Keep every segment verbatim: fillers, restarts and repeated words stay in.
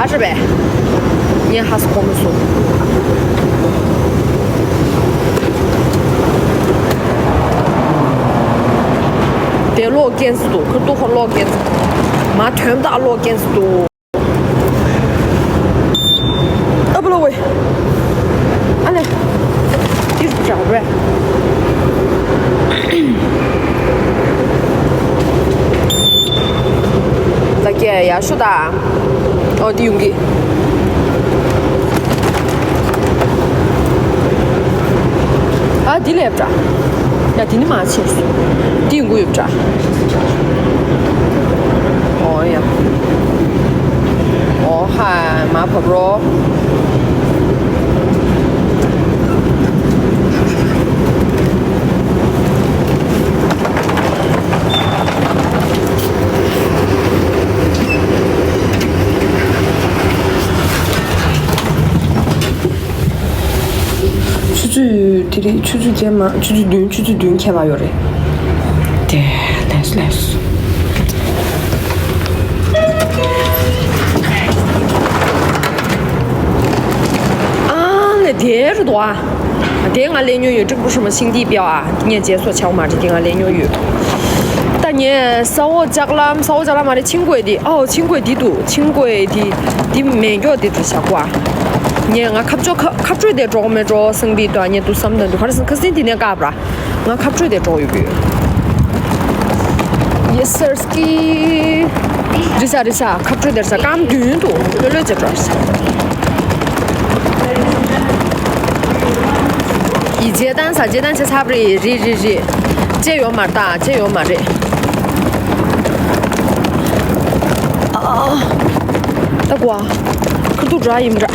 ཨ་ཧྲ་བས། ངས་ཧ་སོ་གོ་མི་སོང་། དེ་ལོག་ཀན་སི་འདུག་ཁ་ཏུ་ཁ་ལོག་ཀན་སི། མ་དོན་དག་ལོག་ཀན་སི་འདུག་ཨ་པ་ལོ་ཝེ། ཨ་ལེ། འདིར་འདྲ་བས། ལ་ཀྱེ་ཡ་ཤུ་ད། ཨོ་འདི་ཡོང་གི། ཨ་འདི་ལེབ་འདྲ། ཡ་འདི་ནི་མ་ཆེ་སུ། འདི་ཡོང་གི་ཡོད་འདྲ། ཨོ་ཡ། ཨོ་ཧ་མ་བབ་རོ། ཆུ་ཚོད་དེ་རིང་ཆུ་ཚོད་བརྒྱད་མ་ཆུ་ཚོད་བདུན་ཆུ་ཚོད་བདུན་ཁྱད་པར་ཡོད་རེད། དེ་ལས་ལས། ཨ་ལས་དེ་རུ་འདུག་ཨ། དེ་ང་ལས་ཉོ་ཡོད། ཀྲིག་པུ་ཧྲི་མ་ཤིང་འདི་པའི་ཨ། ངས་རྗེས་སོ་ཆའོ་མ་རེད། དེ་ང་ལས་ཉོ་ཡོད། ད་ངས་ས་འོག་ལྕགས་ལམ་ས་འོག་ལྕགས་ལམ་མ་རེད། ཆིང་ཀོའེ་འདི་ཨོ་ཆིང་ཀོའེ་འདི་འདུག་ཆིང་ཀོའེ་འདི་འདི་མེ་མགྱོགས་འདི་འདི་བྱ་ཀོ་ཨ། ངས་ང་ཁ་ཕྱོགས་ཁ་ཁ་ཕྱོགས་དེ་འགྲོ་མེད་འགྲོ་སེང་བི་དང་ངས་འདུག་བསམ་དང་འདུག་ཁ་ར་སེང་ཁ་སེང་འདི་ནས་བཀག་པ་ར། ང་ཁ་ཕྱོགས་དེ་འགྲོ་ཡོད་པས། Yes sir ski། རི་ས་རི་ས་ཁ་ཕྱོགས་དེ་རི་ས་སྐམ་དུས་འདུག་ལོ་ལོ་ཅེ་འགྲོ་རི་ས། ཡི་རྗེས་བཏང་ས་རྗེས་བཏང་ཆ་ཚབ་རེད། རེད་རེད་རེད། ཅེ་ཡོད་མ་རེད་ད་ཅེ་ཡོད་མ་རེད། ཨ། ད་གོ་ཁ་ཐུག་འདྲ་ཡིན་འདྲ།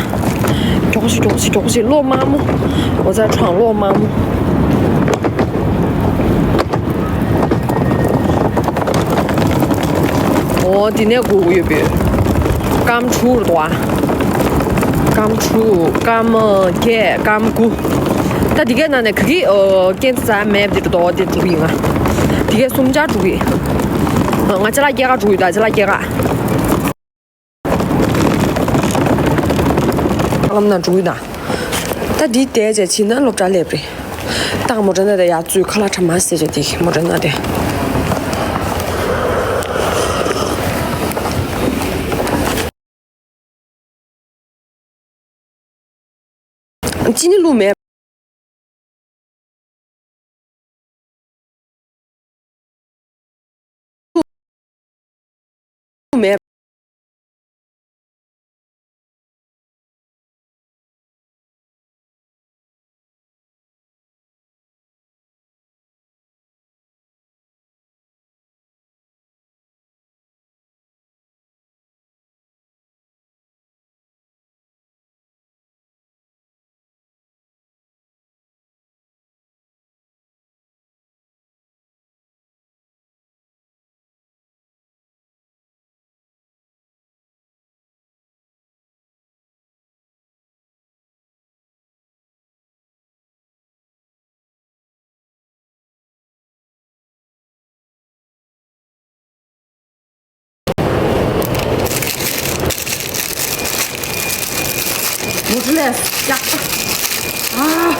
མགྱོགས་ཤིག་མགྱོགས་ཤིག་མགྱོགས་ཤིག་ལོ་དམའ་མོ། འོ་ཙ་གྲང་ལོ་དམའ་མོ། འོ་འདི་ནས་སྒུག་གི་ཡོད་པས། སྐམ་དྲུག་རེད་དོ། སྐམ་དྲུག་སྐམ་བརྒྱད་སྐམ་དགུ། ད་འདི་གའི་ནང་ནས་ག་གི་ཨོ་ཀན་ཙ་མེབ་འདི་འགྲོ་འདི་འགྲོ་གི་ཡིན་ང་། འདི་གའི་གསུམ་ཆ་འགྲོ་གི་ཡིན། ང་ཅ་ལག་སྐྱེལ་ག་འགྲོ་གི་ཡོད་ད་ཅ་ལག་སྐྱེལ་ག། ལམ་ན་འགྲོ་གི་ཡོད་ད། ད་འདི་བསྡད་བྱས་ཕྱིན་ན་སློབ་གྲྭ་སླེབས་རེད། ད་མོ་ཊ་ན་དེ་ཡར་ཚུར་ཁ་ལག་ཁྲ་མ་ཟེར་བྱས་དེ་མོ་ཊ་ན་དེ། ཅི་ནི་བླུགས་མེད། བླུགས་མེད། མོ་ཊ་ལས་ཡག་པ། ཨ།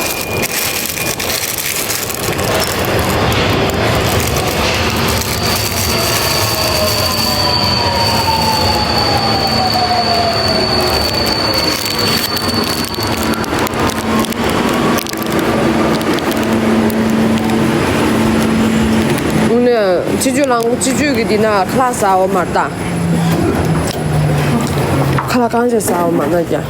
དངོས་གནས་སྤྱི་སྤྱོད་ལམ་སྤྱི་སྤྱོད་ཀྱི་འདི་ན་ཁ་ལག་ཟ་འོ་མ་རེད་ད། ཁ་ལག་གང་ཅི་ཟ་འོ་མ་ན་ཀྱང་།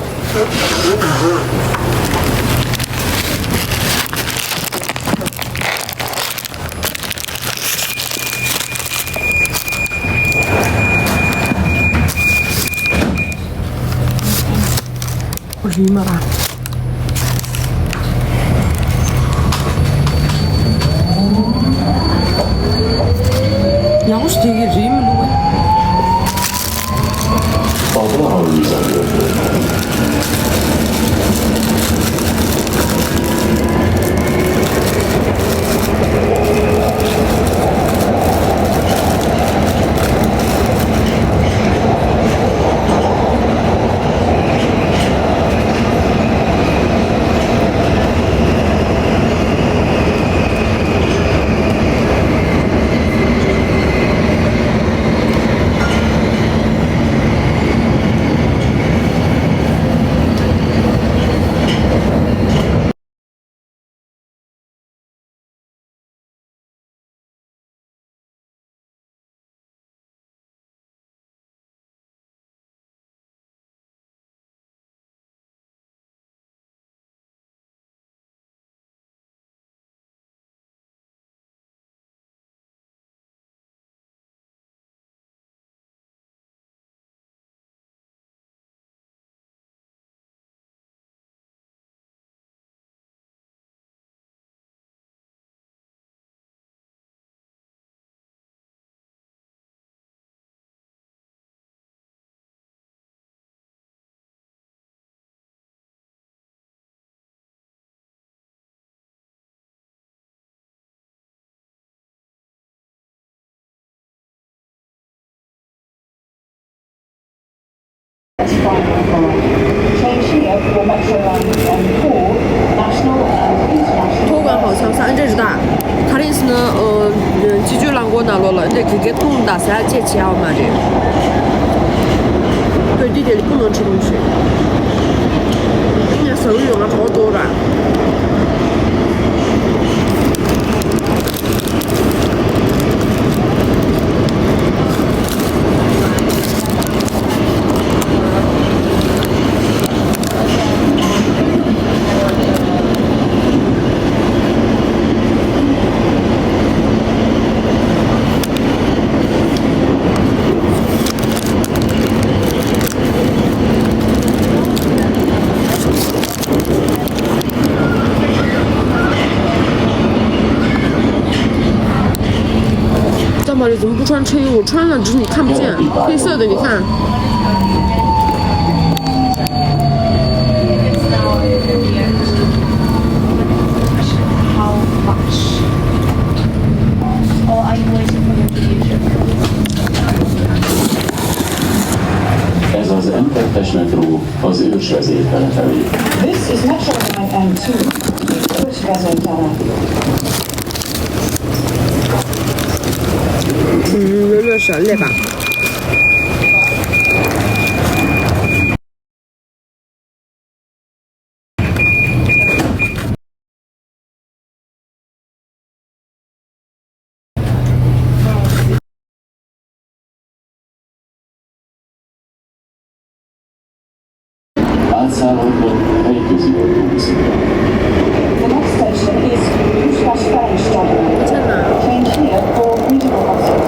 རིལ་མ་ར། ཡང་ཞིག་དེ་གི་རིལ་མ་བླུགས་པས། Change here for Metro Line and four national and international. 托管好像是按这是的，卡里斯呢，呃，呃，急救栏过那落了，那给给动的，啥解决好嘛这。对，地铁里不能吃东西。今年生日有个好多了。 干嘛？你怎么不穿车衣？我穿了，只是你看不见，黑色的，你看。 Ez az M kettes metró az Örs vezértele felé. This is Metro Line M two, Örs vezértele. 嗯，有点少，累吧？ Átszállalhat a hegyközjáró buszra. The next station is Puskás Ferenc Csaba. Change here for regional buses.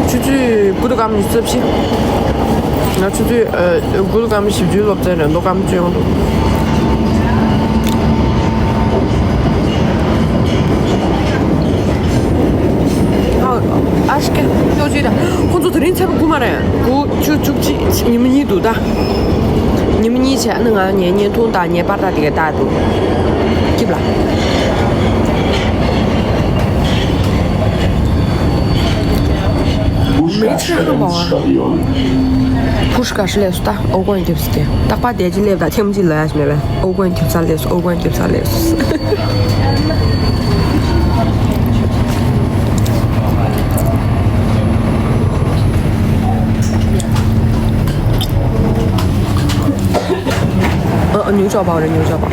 ཆུ་ཚོད་དགུ་དང་སྐར་མ་ཉི་ཤུ་རྩ་བཞི། ང་ཆུ་ཚོད་ཨ་དགུ་དང་སྐར་མ་བཞི་བཅུའི་སློབ་ཚན་རེད། མདོ་སྐར་མ་བཅུ་ཡོང་འདུག་ཨ་ཨ་ཤི་ཀེ་ལྟོ་ཅི་ད། ཁོང་ཚོ་དེ་རིང་ཚེས་པ་དགུ་མ་རེད། དགུ་བཅུ་བཅུ་གཅིག་ཉི་མ་གཉིས་འདུག་ད། ཉི་མ་གཉིས་བྱས་ཨ་ནི་ང་ངའི་བརྙན་ཐུང་དང་ངའི་པར་དང་དེ་ག་ད་འདུག་སྐྱིབ་ལ། Puskás Ferenc stadion. Puskás སླེབས་སོང་། ད་ཨོ་ཀོན་སྐྱིབས་ཀྱི་རྟག་པར་བསྡད་ཀྱི་སླེབས། ད་ཐེངས་གཅིག་ལ་ཡ་ཞིག་མེད་པས། ཨོ་ཀོན་སྐྱིབས་ས་སླེབས་སོང་། ཨོ་ཀོན་སྐྱིབས་ས་སླེབས་སོང་། ཨ་ཨ་ཉུང་ཅོག་པ་རེད། ཉུང་ཅོག་པ།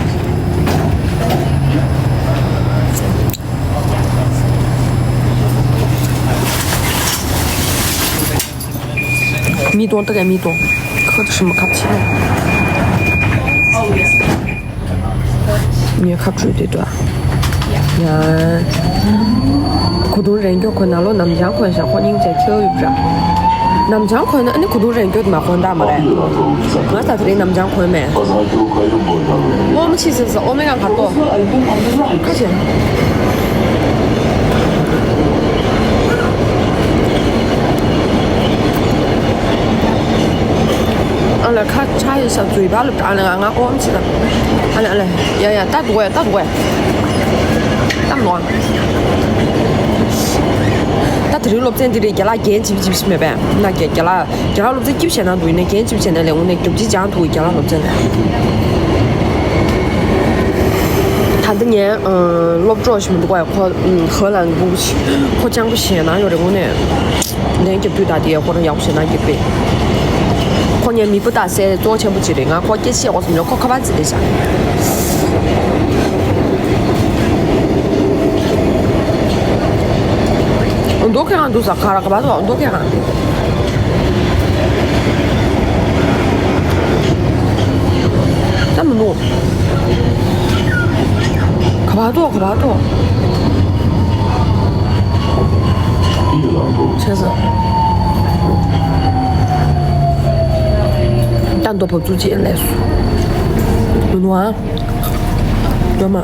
མི་གཏོང་ད་ག་མི་གཏོང་། ཁ་ཆེ་མ་ཁ་ཆེ། ངའི་ཁ་བྲོས་དེ་འདྲ། ཡ། གོ་དུང་རན་སྐྱོ་གོན་ན་ལོ། ནམ་བྱང་གོན་ཤག་ཁོ་སྙིང་རྗེ་ཁྱེའུ་ཡོད་པ་འདྲ། ནམ་བྱང་གོན་ན་ཨ་ནི་གོ་དུང་རན་སྐྱོ་དེ་མ་གོན་ད་མ་རེད། ང་ད་དེ་རིང་ནམ་བྱང་གོན་མེད། ཨོ་མ་ཕྱི་ཟེར་ཟེར། ཨོ་མའེ་གྷོཌ་གར་ཏོ། ཁ་ཆེ། ཨ་ལ་ཁ་ཆ་ཡི་ས་ཙུའི་བ་ལ་ཨ་ལ་ང་ང་ཨོམ་ཆི་ལ། ཨ་ལ་ཨ་ལ་ཡ་ཡ་ད་འདུག་གས། ད་འདུག་གས། ད་འདུག་ཨ། ད་དེ་རིང་སློབ་ཚན་འདི་རེད། རྒན་ལགས་རྒན་ཅིབ་ཅིབ་ཞིག་མེད་པས་ན། རྒན་རྒན་ལགས་རྒན་ལགས་སློབ་ཚན་སྐྱིད་པོ་བྱས་ན་འདུག་ཡིན་ནའི་རྒན་ཅིབ་བྱས་ན་ལས་དངོས་གནས་རྒྱབ་ཅིག་སྦྱང་ཐུབ་ཀྱི། རྒན་ལགས་སློབ་ཚན་ལས། ད་ལྟ་ངའི་ཨ་སློབ་གྲོགས་ཤིག་མི་འདུག་ག་ཁོ་ཨ་ཧ་ལམ་ཁོ་ཁོ་སྤྱང་པོ་ཞེད་སྣང་ཡོད་རེད་དངོས་གནས། ལན་རྒྱབ་དུས་ད་དེ་ཁོ་རང་ཡག་པོ་ཞེད་སྣང་རྒྱབ་པས། ཁོ་ངའི་མིག་དཔེ་ལྟ་སའི་གཙོ་བོ་ཆེན་པོ་ཅིག་རེད། ང་ཁོ་སྐད་ཆ་བཤད་དགོས་བསམ་ཡོད། ཁོ་ཁ་པར་བརྩིས་བསྡད་ཤག་འདུག་ཁྱེད་རང་འདུག་ས་ག་ར་ག་པར་འདུག་འདུག་ཁྱེད་རང་། ད་མི་འདུག་ག་པར་འདུག་ག་པར་འདུག་བྱས་ཙང་། ད་མདོ་བབས་ཚུགས་ཅིག་ལས་སུ། མི་འདུག་ཨ། ཡོད་མ།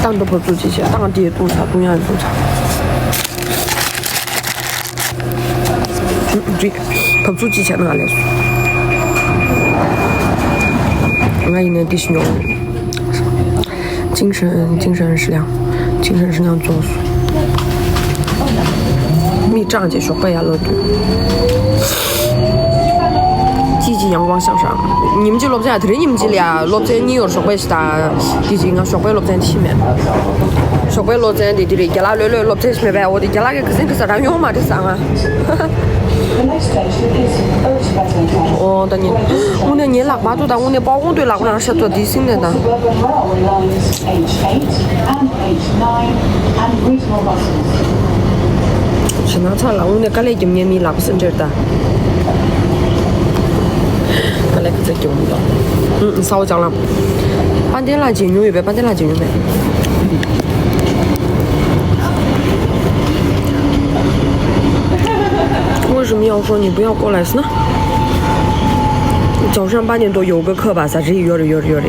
ཏང་དུ་བབས་ཚུགས་ཅིག་བྱས། ཏང་དེའི་ཏུང་ཚ་ཏུང་ཡང་ཏུང་ཚ། བབས་ཚུགས་ཅིག་བྱས་ན་ལས་སུ། ང་ཡིན་ནའི་འདི་ཞིག་མྱོང་། 精神精神食粮，精神食粮做。མི་གྲངས་ཀྱི་ཞོགས་པ་ཡར་ལོག་དུས། ཅི་ཅི་ཡང་དབང་ཤང་ཤང་། ཉིན་གཅིག་སློབ་ཚན་དེ་རིང་ཉིན་གཅིག་ལ་ཡ་སློབ་ཚན་གཉིས་ཡོད་རེད། ཞོགས་པའི་ཞིག་དང་། དེ་ཅི་ང་ཞོགས་པའི་སློབ་ཚན་ཤི་མེད། ཞོགས་པའི་སློབ་ཚན་དེ་དེ་རིང་རྒན་ལགས་ལོས་ལོས་སློབ་ཚན་ཤི་མེད་པས། འོ་དེ་རྒན་ལགས་ཀྱི་གི་སེང་གི་ས་རང་ཡོང་མ་རེད་ཟ་ང་། ཨོ་ད་ཉིན། དངོས་གནས་ངའི་ལག་པ་ཏོ་དང་དངོས་གནས་པའོ་ཀོང་ཏོའི་ལག་པ་རང་ཤ་ཚོ་དེ་སིང་ནས་དང་། ཞེ་ན་ཚ་ལ་དངོས་གནས་དཀའ་ལས་རྒྱབ་ཉན་མི་ལག་པ་སེང་འདྲེར་ད། དཀའ་ལས་གི་ཚ་རྒྱབ་མི་འདུག་ཨུ་ཨུ་ས་འོ་ལྕགས་ལམ། 饭店ལ་བྱེད་མྱོང་ཡོད་པས། 饭店ལ་བྱེད་མྱོང་མེད། 为什么要说你不要过来呢？早上八点多有个课吧，啥是有的有的有的。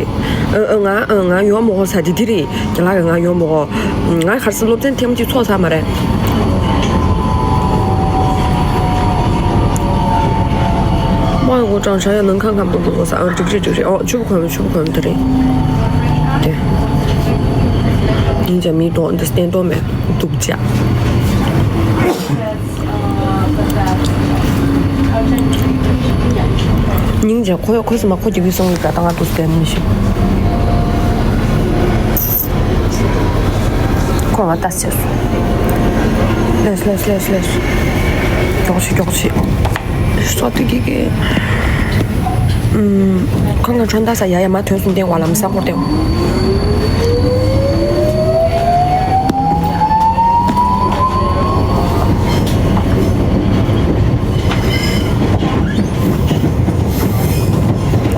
嗯嗯啊嗯啊，有么个啥的的哩，叫那个啊有么个，嗯，俺还是落在天气错啥嘛嘞。 མ་འོ་ཀྲང་ཧྲ་ཡ་ནང་ཁང་ཁམ་པོ་འདུག་གོ་ས། ཨང་ཀྲིག་ཀྲིག་ཀྲིག་ཀྲིག་ཨོ་ཆུ་བོ་ཁམ་ཆུ་བོ་ཁམ་དེ་རེད། དེ། ཉིན་ཅ་མི་དོ་འདི་སྟན་དོ་མེད་འདུག་ཅག་སྙིང་རྗེ། ཁོ་ཁོ་སུ་མ་ཁོ་གི་བི་སོང་གི་ག་ད་ང་དུ་སྟན་མི་ཤེས། ཁོ་ང་ལྟ་ཆེ་སོང་། ལེས་ལེས་ལེས་ལེས། མགྱོགས་ཆེ་མགྱོགས་ཆེ། སོ་ཏི་གི་གི་ཁོང་གི་ཁྲོན་ད་ས་ཡ་ཡ་མ་ཐོན་སོང་། སྟེང་བ་ལམ་ས་འཁོར་ཏེ།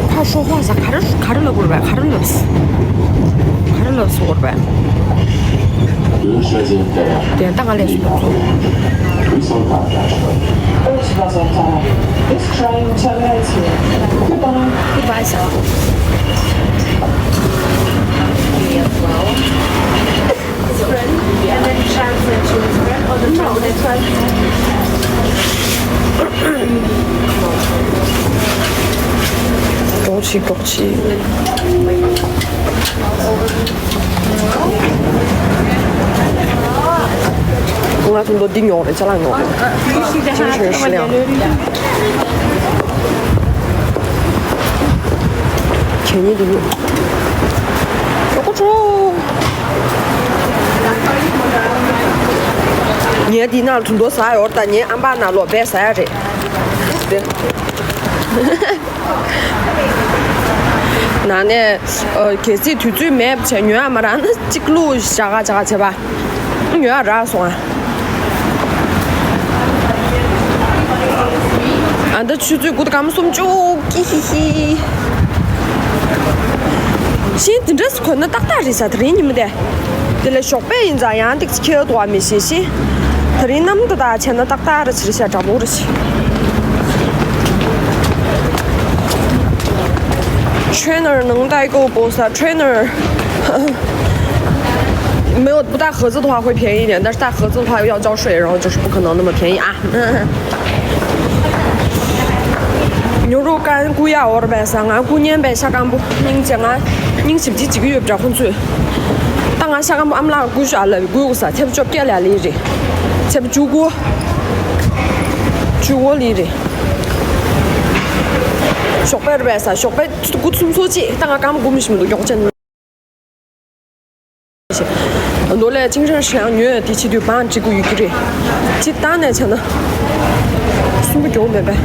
ཁ་ཧྲོ་ཧོ་ས་ག་རེ་ག་རེ་ལབ་དགོས་རེད་པས། ག་རེ་ལབ་ག་རེ་ལབ་སོང་དགོས་རེད་པས། དེ་ལྟ་ང་ལས་སུ་ལབ་སོང་། This train terminates here. Goodbye. Goodbye, sir. མགྱོགས་ཤིག་མགྱོགས་ཤིག་ང་ཚོ་མདོ་འདི་ཉོག་རེད། ཅ་ལག་ཉོག་རེད། ཅིན་ཧྲེན་ཧྲི་ལིང་། གད་སྙིགས་འདི་ཉོ། ཀོ་ཀོ་ཁྲོ། ངས་འདི་ནང་དུ་མདོ་ཟ་ཡོད་ད། ངས་ཨམ་པ་ནང་ལོག་བས་ཟ་ཡ་རེད། ནང་ནས་གལ་སྲིད་དུས་ཚོད་མེད་བྱས་ཉོ་ཡ་མ་རག་ན་གཅིག་བླུགས་བཞག་ག་བཞག་ག་བྱས་པ། ཉོ་ཡ་རག་སོང་ཨ། ཨ་ད་ཆུ་ཚོད་དགུ་དང་སྐར་མ་སུམ་ཅུ། ཀི་ཧི་ཧི། ཤིང་འདི་འདྲ་སུ་གོན་ན་ཏག་ཏག་རེད་ས། དེ་རིང་ཉི་མ་དེ། དེ་ལས་ཞོགས་པ་ཡིན་ཙང་ཡང་ཏིག་ཙི་ཁྱེར་འདུག་བ་མི་ཤེས་ཤི། དེ་རིང་གནམ་ཏག་ཏག་བྱས་ན་ཏག་ཏག་རེད་ཟེར་ཤ་དྲང་པོ་རེད་ཤི། ཁྲེ་ནར་ནང་ལྟ་ཡི་གོ་པོ་ས་ཁྲེ་ནར། 没有，不戴盒子的话会便宜一点，但是戴盒子的话又要交税，然后就是不可能那么便宜啊。牛肉干贵呀，我二百三啊，姑娘白下干部，您讲啊，您是不是几个月不着工资？当俺下干部俺们那个贵是啊，贵个啥？才不叫变了哩哩，才不就过，就过哩哩。ཞོགས་པ་རེད་པས་ས། ཞོགས་པ་དགུ་གསུམ་སོ་གཅིག་ད་ང་སྐར་མ་དགུ་མི་ཤེས་མི་འདུག་མགྱོགས་ཅན། མདོ་ལས་ཅིང་ཧྲན་ཧྲི་ཡང་ཉོས་དེ་བྱེད་དུས་བང་སྒྲིག་དགོས་ཡོད་ཀྱི་རེད། སྤྱིར་བཏང་ནས་བྱས་ན་གསུམ་པོ་མགྱོགས་མེད་པས།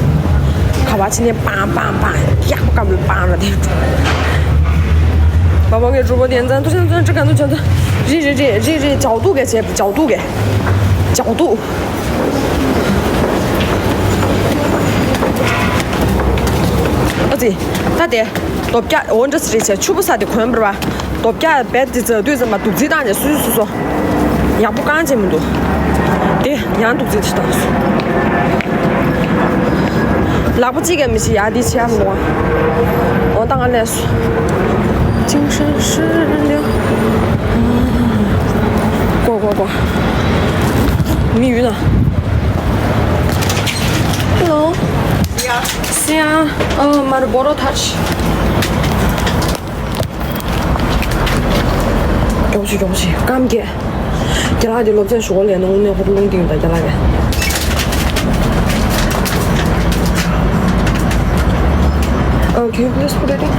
ག་བ་ཕྱི་ནས་པང་པང་པང་ཡག་པོ་སྐམ་པོའི་པང་ལ་དེ། བ་བ་གའི་གྲུ་པོ་དེ་ཡན་ཙན་ཏུ་ཅན་ཙན་ཅི་ག་ནུ་ཅན་ཙ། རི་རི་རི་རི་རི་ཇའོ་ཏུ་གེ་བྱས་ཇའོ་ཏུ་གེ་ཇའོ་ཏུ། ཨ་ཙི། ད་དེ། རྡོ་བཀྱག་འོ་འདྲ་སི་རེད་བྱས་ཆུ་བོ་ས་དེ་གོན་པར་བ། རྡོ་བཀྱག་བེད་དེ་ཙ་དུས་ཙམ་པ་དུག་རྫི་བཏང་ནས་སུ་སུ་སོ། ཡག་པོ་གང་བྱེད་མི་འདུག་དེ་ཡང་དུག་རྫི་ཅི་བཏང་སོ། ལག་པ་གཅིག་གིས་མི་ཤེས་ཡ་དེ་བྱས་མི་འདུག་འོ་ད་ང་ལས་སོ། ཅིང་ཧྲན་ཧྲི་ལིའུ། གོ་གོ་གོ། མི་ཡུལ་ན། Hello. Yeah. Yeah. Oh, Marlboro Touch. མགྱོགས་ཤིག་མགྱོགས་ཤིག་སྐམ་སྐྱེ། རྒྱ་ལག་དེ་སློབ་ཚན་ཞུ་བ་ལས་ནང་ནས་ཧོར་ལུང་སྟེང་དང་རྒྱ་ལག་གི། Oh, can you please put it in?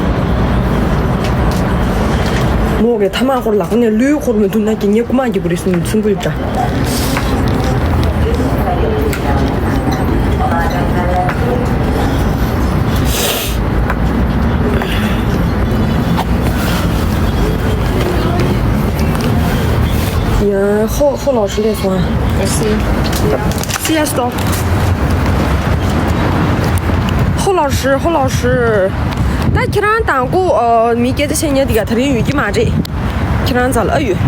མོ་གི་ཐ་མག་ཧོར་ལག་པ་ནས་ལུས་ཧོར་མི་འདུག་ན་གི་ངས་རྐུ་མ་གི་བུ་རི་སུན་སུན་པོ་ཡོད་འདྲ། ཡ། ཧོ་ཧོ་ལོ་ཧྲི་ལས་སོང་ཨ། Merci. See you, stop. ཧོ་ལོ་ཧྲི་ཧོ་ལོ་ཧྲི། ད་ཁྱེད་རང་དང་པོ་ཨ་མི་སྐད་ཆ་བཤད་མཁན་དེ་ག་དེ་རིང་ཡོད་ཀྱི་མ་རེད། ཁྱེད་རང་རྩ་ལ་ཨ་ཡོད།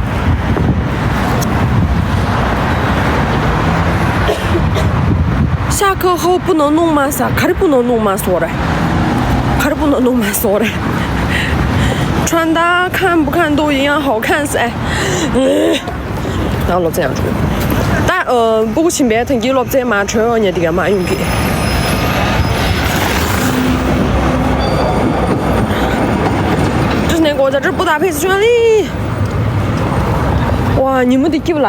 ཤ་ཁ་ཧོ་པུ་ནོ་ནུང་མ་ས་ག་རེ་པུ་ནོ་ནུང་མ་སོ་རེད། ག་རེ་པུ་ནོ་ནུང་མ་སོ་རེད། 穿搭看不看都一样好看噻。 ཡང་སློབ་ཚན་ཡང་འགྲོ། ད་ཨ་སྤུ་གུ་ཆེན་པོའི་ཐང་གི་སློབ་ཚན་མ་འཕྲོད་ཉེ་དེ་ག་མ་ཡོང་གི། ཏུས་ནས་གོ་ཅ་ཏྲི་པུ་ད་ཕེ་སི་ཅོན་ལི། ཝ་ཉི་མ་འདི་སྐྱིད་པ་ལ།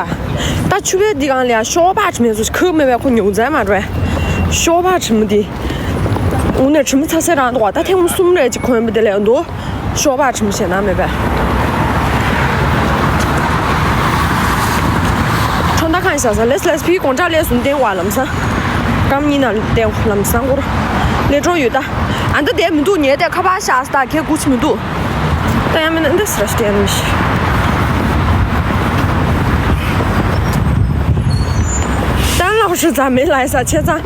ད་ཆུ་བའི་འདི་གང་ལ་ཤོག་སྦག་ཆི་མེད་སོ་ཁུ་མེད་པའི་ཁོ་ཉུང་ཙམ་མ་འགྲོ། ཤོག་སྦག་ཆི་མོ་འདི། འུ་ནས་དྲི་མ་ཚ་སེ་རང་འདུག་བ། ད་ཐེངས་མ་གསུམ་རེ་ཅིག་གོན་པ་དེ་ལས་འདུག་ཤོག་སྦག་ཆི་མོ་བྱས་ན་མེད་པས། ཁྲོན་ད་ཁང་ཤ་ས་ལེས་ལེས་ཕི་དགོང་དྲག་ལས་སུམ་བསྟན་བ་ལམ་སང་། སྐམ་གཉིས་ན་བསྟན་ལམ་སང་སྐོར། ལས་གྲོང་ཡོད་ད། ཨ་འདི་བསྡད་མི་འདུག་ཉལ་བསྡད་ཁ་པར་ཤ་ས་ད་ཁྱེད་སྐུ་ཆི་མི་འདུག་ད་ཡང་མིན་ན་འདི་སི་ར་ཤི་ཏེ་ཡང་མི་ཤི། ད་ལག་ཤུ་ཙམ་མེད་ལ་ཡ་ས་ཆེ་ཙང་།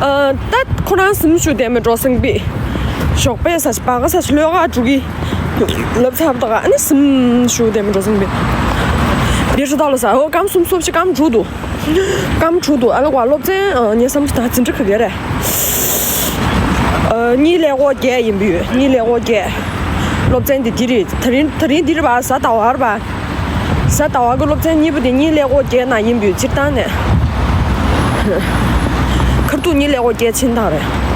ཨ་ད་ཁོ་རང་སིམ་ཞུ་དེ་མི་འགྲོ་སེང་པི། ཞོགས་པའི་ས་ཆ་བ་ག་ས་ཆ་ལོས་ག་འགྲོ་གི། ལབ་ཚར་བ་ད་ག་ཨ་ནི་སིམ་ཞུ་དེ་མི་འགྲོ་སེང་པི། དེ་ཧྲི་ད་ལོ་ས་འོ་སྐམ་སུམ་སོབ་ཤི་སྐམ་དྲུག་འདུག་སྐམ་དྲུག་འདུག་ཨ་ལ་གོ་སློབ་ཚན་ཨ་ངའི་བསམ་ཚུལ་ད་འཛིན་གྲྭ་ག་གེ་རེད། ཨ་གཉིས་ཀླད་ཀོར་བརྒྱད་ཡིན་པ་ཡོད། གཉིས་ཀླད་ཀོར་བརྒྱད། སློབ་ཚན་འདི་འདི་རེད། ད་རིང་ད་རིང་འདི་རེད་པ། གཟའ་ཟླ་བ་རེད་པ། གཟའ་ཟླ་བ་གི་སློབ་ཚན་གཉིས་པོ་དེ་གཉིས་ཀླད་ཀོར་བརྒྱད་ནང་ཡིན་པ་ཡོད། སྤྱིར་བཏང་ནས་ཁར་ཐུག་གཉིས་ཀླད་ཀོར་བརྒྱད་ཕྱིན་སྟངས་རེད།